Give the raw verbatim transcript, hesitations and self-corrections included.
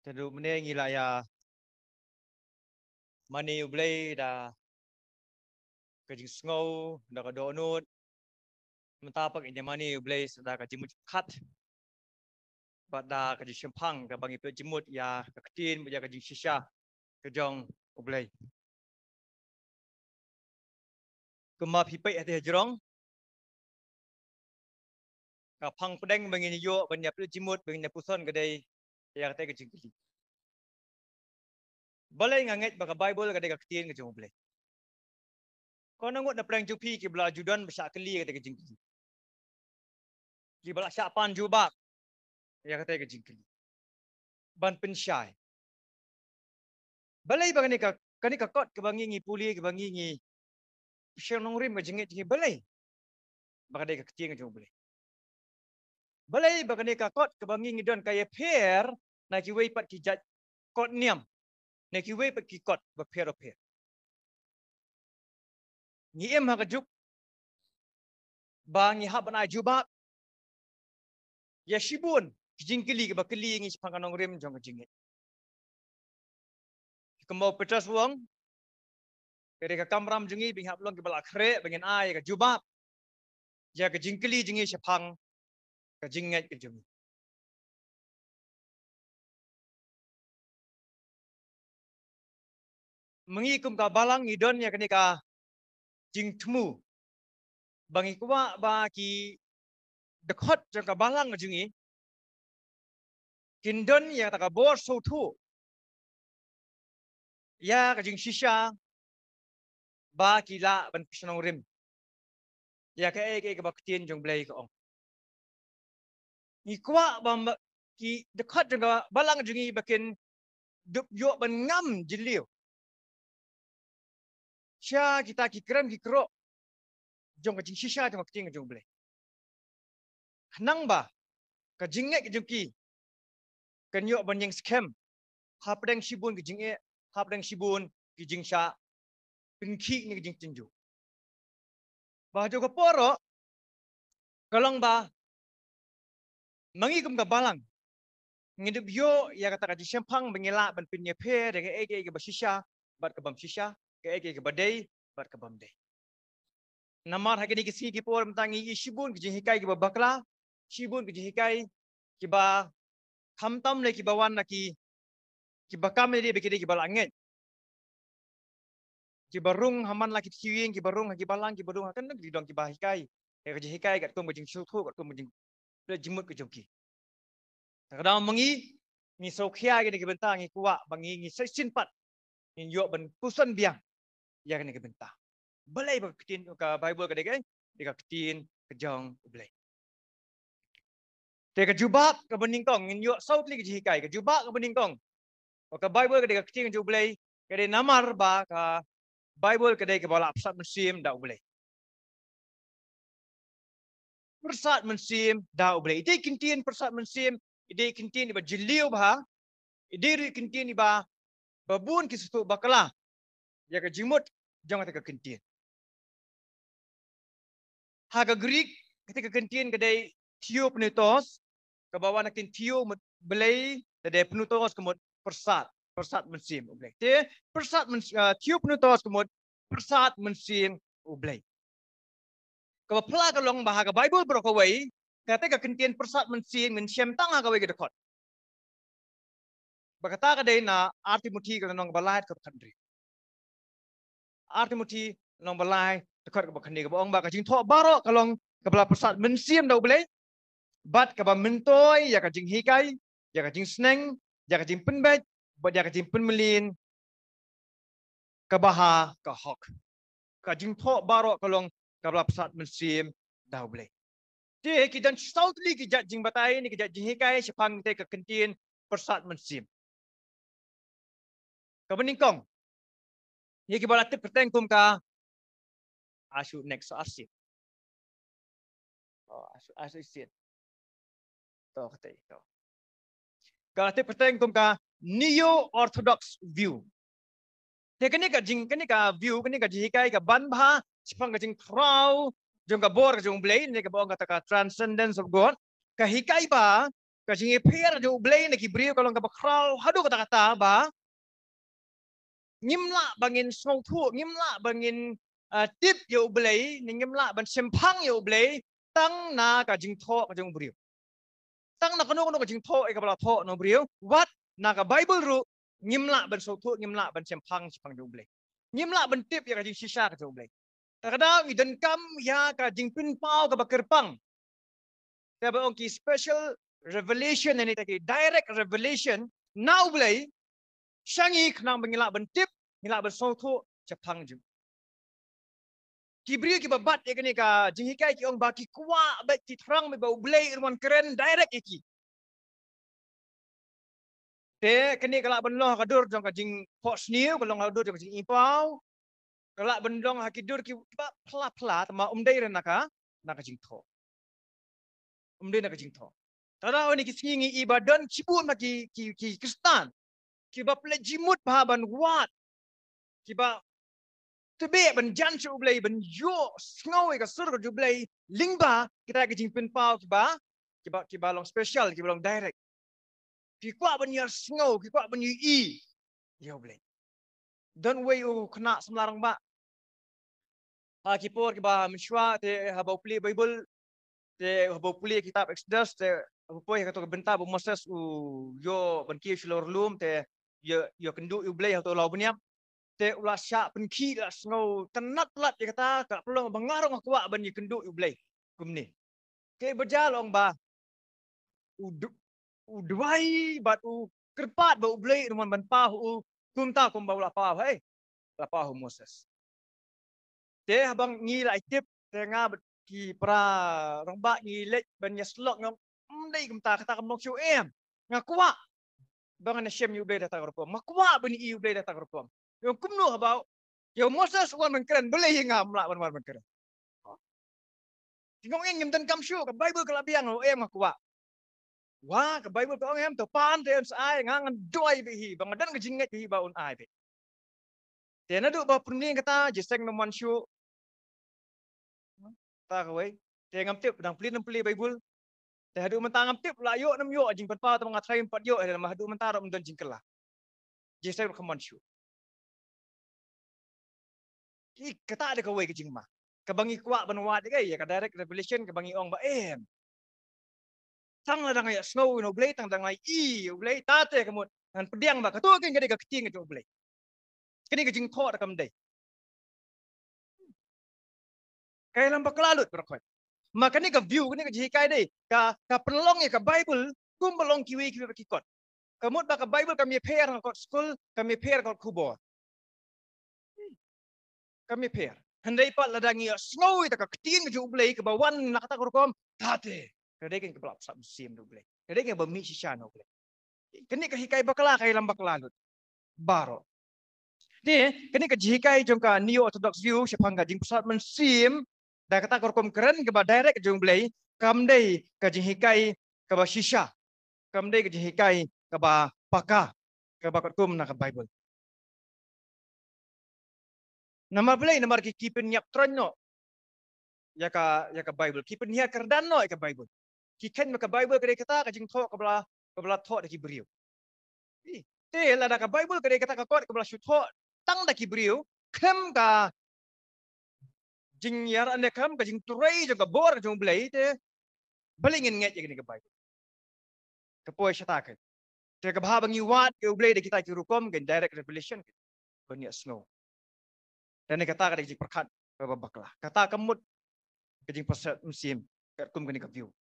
Te mynne ngi la ïa mane U Blei da ka jingsngew, da ka dohnud. Mynta pat ngin ïa mane U Blei sa da ka jingmut jingpyrkhat bad da ka jingshemphang kaba ngi pynjemut ïa ka ktien, ïa ka jingshisha ka jong U Blei. Kumba phi peit hangtei hajrong, ka phang pdeng ba ngin ïoh ban ïa pynjemut, ba ngin ïa puson ka dei ïa katei ka jingkylli: Balei nga ngeit ba ka Baibl ka dei ka ktien ka jong U Blei? Ko ngut na pdeng jong phi kiba la ju don ba shah kylli ïa katei ka jingkylli, kiba la shah pan jubab ïa katei ka jingkylli, ban pynshai: Balei ba kane ka, kane ka kot kaba ngi, ngi pule, kaba ngi, ngi shong nongrim ka jingngeit jong ngi, balei ba ka dei ka ktien ka jong U Blei? Balei ba kane ka kot kaba ngi, ngi don ka ïapher na kiwei pat ki jait kot niam, na kiwei pat ki kot bapher bapher? Ngi im ha ka juk ba ngi hap ban ai jubab ïa shibun ki jingkylli kiba kylli ïa ngi shaphang ka nongrim jong ka jingngeit. Kumba u Petros u ong, ka dei ka kamram jong ngi ba ngin hap long kiba la khreh, ba ngin ai ka jubab ïa ka jingkylli jong ngi shaphang ka jingngeit ka jong ngi. Ma ngi kum ka balang ngi don ïa kane ka jingthmu ba ngi kwah ba ki dkhot jong ka balang jong ngi kin don ïa kata ka bor sngewthuh ïa ka jingshisha, ba ki lah ban pyrshang nongrim ïa kaei kaei kaba ka ktien jong U Blei ka ong. Ngi kwah ba ma-, ki dkhot jong ka balang jong ngi ba kin dup ïoh ban ngam jylliew sha kita ki krem ki krok jong ka jingshisha jong ka ktien jong U Blei, khnang ba ka jingngeit jong ki kan ïoh ban ïeng skhem hapdeng shibun ki jingeh, hapdeng shibun ki jingshah pynkhih ne ki jingtynjuh. Bad ha kajuh ka por ruh ka long ba ma ngi kum ka balang ngin dup ïoh ïa kata ka jingshemphang ba ngi lah ban pynïapher ïa kaei kaei kaba shisha bad kabym shisha, kaei kaei kaba dei bad kabym dei. Namar ha kine ki sngi ki por mynta ngi ïohi shibun ki jinghikai kiba bakla, shibun ki jinghikai kiba khamtam lei kiba wan na ki, kiba kam lei ba ki dei kiba la ngeit, kiba rung ha man la ki thiew ïing, kiba rung ha ki balang, kiba rung ha kane ki dong kiba hikai ïa ka jinghikai katkum ka jingsngewthuh, katkum ka jing, ka jingmut ka jong ki. Te ka daw ma ngi, ngi sngewkhia ïa kane ka bynta, ngi kwah ba ngi, ngi sa shisien pat ngin ïoh ban puson biang ïa kane ka bynta. Balei ba ka ktien, ka Baibl ka dei ka, dei ka ktien ka jong U Blei. Te ka jubab kaba nyngkong, ngin ïoh saw tylli ki jinghikai. Ka jubab kaba nyngkong ba ka Baibl ka dei ka ktien ka jong U Blei, ka dei namar ba ka Baibl ka dei kaba la pyrsad mynsiem da U Blei. Pyrsad mynsiem da U Blei. Ite i kyntien pyrsad mynsiem, i dei i kyntien iba jylliew bha, i dei ruh i kyntien iba, ba bun ki sngewthuh bakla ïa ka jingmut jong kata ka kyntien. Ha ka Greek, kata ka kyntien ka dei theopneustos, kaba wan na ka ktien theo mut Blei, lada pneustos ka mut pyrsad, pyrsad mynsiem U Blei. Te pyrsad myns-, ah, theopneustos ka mut pyrsad mynsiem U Blei. Kaba phylla ka long ba ha ka Baibl baroh kawei, kata ka kyntien pyrsad mynsiem ngin shem tang ha kawei ka dkhot. Ba kata ka dei na Ar Timothi ka lynnong kaba lai dkhot khathynriew. Ar Timothi lynnong ba lai dkhot kaba khatnriew, kaba ong ba ka jingthoh baroh ka long kaba la pyrsad mynsiem da U Blei, bad kaba myntoi ïa ka jinghikai, ïa ka jingsneng, ïa ka jingpynbeit, bad ïa ka jingpynmlien kaba ha ka hok. Ka jingthoh baroh ka long kaba la pyrsad mynsiem da U Blei. Te ki don saw tylli ki jait jingbatai ne ki jait jinghikai shaphang kata ka kyntien pyrsad mynsiem. Kaba nyngkong, ïa kiba la tip kyrteng kum ka, ah shu next, shu arsien. Oh, ah shu, ah shu sien. To, kata, to. Ka la tip kyrteng kum ka Neo-Orthodox view. Te kane ka jing, kane ka view, kane ka jinghikai ka ban bha shaphang ka jingkhraw jong ka bor ka jong U Blei, ne kaba ong kata ka transcendence of God. Ka hikai ba ka jingïapher jong U Blei na ki briew ka long kaba khraw haduh katta katta ba ngim lah ba ngin sngewthuh, ngim lah ba ngin, ah, tip ïa U Blei, ne ngim lah ban shemphang ïa U Blei tang na ka jingthoh ka jong u briew. Tang na kano kano ka jingthoh ïa kaba la thoh na u briew, wat na ka Baibl ruh ngim lah ban sngewthuh, ngim lah ban shemphang shaphang jong U Blei. Ngim lah ban tip ïa ka jingshisha ka jong U Blei. Te ka daw ngi donkam ïa ka jingpynpaw kaba kyrpang. Kaba ong ki special revelation ne ki direct revelation na U Blei sha ngi khnang ba ngi lah ban tip, ngi lah ban sngewthuh shaphang jong u. Ki briew kiba bat ïa kane ka jinghikai ki ong ba ki kwah bad ki thrang ba U Blei un wan kren direct ïa ki. Te kane ka lah ban long ha ka dur jong ka jingphohsniew, ka long ha ka dur jong ka jingïohi paw. Ka lah ban long ha ki dur kiba pla pla, tangba um dei re na ka, na ka jingthoh. Um dei na ka jingthoh. Te ha kine ki sngi ngi i ba don shibun na ki, ki, ki Khristan kiba pynleit jingmut bha ban wad, kiba tbit ban jan sha U Blei, ban ïohsngew ïa ka sur ka jong U Blei lyngba kita ki jingpynpaw kiba, kiba, kiba long special, kiba long direct. Ki kwah ban ïohsngew, ki kwah ban ïohi ïa U Blei. Don uwei u khynnah samla rangbah ha ki por kiba mynshuwa, te haba u pule Baibl, te haba u pule kitab Exodus, te haba u poi ha kato ka bynta ba u Moses u ïoh ban kiew sha lawar lum, te ïoh, ïoh kynduh ïa U Blei ha kato ka law bniap. Te u la shah pynkhih, la sngew tynnat palat ïa kata, ka pynlong ba nga ruh nga kwah ban ïakynduh ïa U Blei kumne. Te ba jia long ba u du-, u duwai bad u kyrpad ba U Blei un wan ban paw ha u kumta kumba u la paw ha, eh, la paw ha u Moses. Te haba ngi la ïatip, te nga bad ki para rangbah ngi leit ban ïasyllok, nga ong, ym dei kumta, kata kam long shuh em. Nga kwah ba ngan ïashem ïa U Blei da kata ka rukom. Nga kwah ban ïohi ïa U Blei da kata ka rukom. Nga ong kumno haba ïa u Moses u wan ban kren, balei ïa nga ym lah ban wan ban kren? Te nga ong, ngim donkam shuh, ka Baibl ka la biang, u ong em, nga kwah. Wa, ka Baibl ka ong em, to pan te un sa ai, nga ngan duwai bad hi, ba nga don ka jingngeit bad hi ba un ai bad. Te naduh ba pynlong kata, jingïaseng ym wan shuh. Kata kawei. Te ngam tip, dang pule, ngam pule Baibl. Te haduh mynta ngam tip, la ïoh ne ym ïoh jingpynpaw, tangba nga tharai ym pat ïoh, eh, lama haduh mynta ruh ym don jingkylla. Jingïaseng ruh kam wan shuh. Ki, kata dei kawei ka jingma kaba ngi kwah ban wad ïa ka, ïa ka direct revelation kaba ngi ong ba em. Tang lada nga ïohsngew ïa U Blei, tang lada nga ïohi ïa U Blei, ta te ka mut ngan pdiang ba kato ka dei ka ktien ka jong U Blei. Kane ka jingthoh da kam dei. Ka ïalam bakla lut baroh khoit. Ma kane ka view, kane ka jinghikai dei ka, ka pynlong ïa ka Baibl kumba long kiwei kiwei pat ki kot. Ka mut ba ka Baibl kam ïapher ha kot skul, kam ïapher ha kot khubor. Kam ïapher. Hynrei pat lada ngi ïohsngew ïa ka ktien ka jong U Blei kaba wan na kata ka rukom, ta te ka dei kaba la pynshah mynsiem na U Blei. Ka dei kaba mih shisha na U Blei. Kane ka hikai bakla, ka ïalam bakla lut baroh. Te kane ka jinghikai jong ka Neo Orthodox view shaphang ka jingpynshah mynsiem da kata ka rukom kren kaba direct jong U Blei, kam dei ka jinghikai kaba shisha, kam dei ka jinghikai kaba paka, kaba katkum na ka Baibl. Namar balei? Namar ki, ki pynïap troiñ noh ïa ka, ïa ka Baibl. Ki pynhiar kyrdan noh ïa ka Baibl. Ki kheiñ ba ka Baibl ka dei kata ka jingthoh kaba la, kaba la thoh da ki briew. Te lada ka Baibl ka dei kata ka kot kaba la shu thoh tang da ki briew, khlem ka jingïarap ne khlem ka jingtrei jong ka bor jong U Blei, te balei ngin ngeit ïa kane ka Baibl? Ka poi shata ka. Te ka bha ba ngi wad ïa U Blei da kita ki rukom, ka direct revelation, ban ïohsngew. Te kata ka dei ka jingpyrkhat kaba bakla. Kata ka mut ka jingpynshah mynsiem katkum kane ka view.